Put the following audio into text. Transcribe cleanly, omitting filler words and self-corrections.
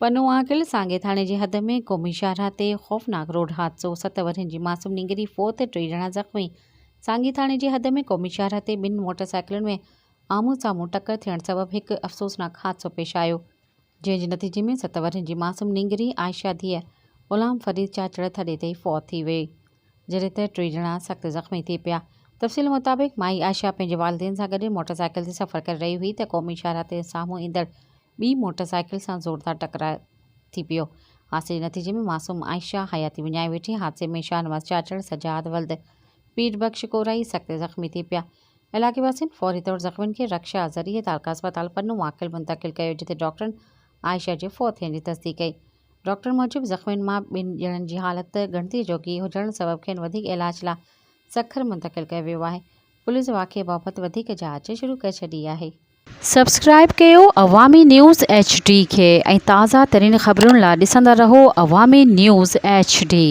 پنوعاقل سانگي ٿاڻي جي حد ۾ قومي شاهراهه تي خوفناڪ روڊ حادثو، ست ورهين جي معصوم نينگري فوت، ٽي ڄڻا زخمي، سانگي ٿاڻي جي حد ۾ قومي شاهراهه تي ٻن موٽر سائيڪلن ۾ آمهون سامهون ٽڪر ٿيڻ سبب هڪ افسوسناڪ حادثو پيش آيو، جنهن جي نتيجي ۾ ست ورهين جي معصوم نينگري عائشه ڌيء غلام فريد چاچڙ ٿڏي تي ئي فوت ٿي وئي، جڏهن ته ٽي ڄڻا سخت زخمي ٿي پيا. تفصيل مطابق مائي عائشه پنهنجي والدين سان گڏ موٽر سائيڪل تي سفر ڪري رهي هئي ته قومي شاهراهه تي سامهون ايندڙ ٻي موٽر سائيڪل سان زوردار ٽڪراء ٿي پيو. حادثي جي نتيجي ۾ معصوم عائشه حياتي وڃائي ويٺي. حادثي ۾ شاهنواز چاچڙ، سجاد ولد پير بخش ڪورائي سخت زخمي ٿي پيا. علائقي واسين فوري طور زخمين کي رڪشا ذريعي تعلقه اسپتال پنو عاقل منتقل ڪيو جتي ڊاڪٽرن عائشه جي فوت ٿيڻ جي تصديق ڪئي. ڊاڪٽرن موجب زخمين مان ٻن ڄڻن جي حالت ڳڻتي جوڳي هجڻ سبب کين وڌيڪ علاج لا سکر منتقل ڪيو ويو آهي. پوليس واقعي بابت وڌيڪ جاچ شروع ڪري ڇڏي آهي. سبسڪرائب ڪيو عوامي نيوز ايڇ ڊي کي ۽ تازه ترين خبرن لا ڏسندا رهو عوامي نيوز ايڇ ڊي.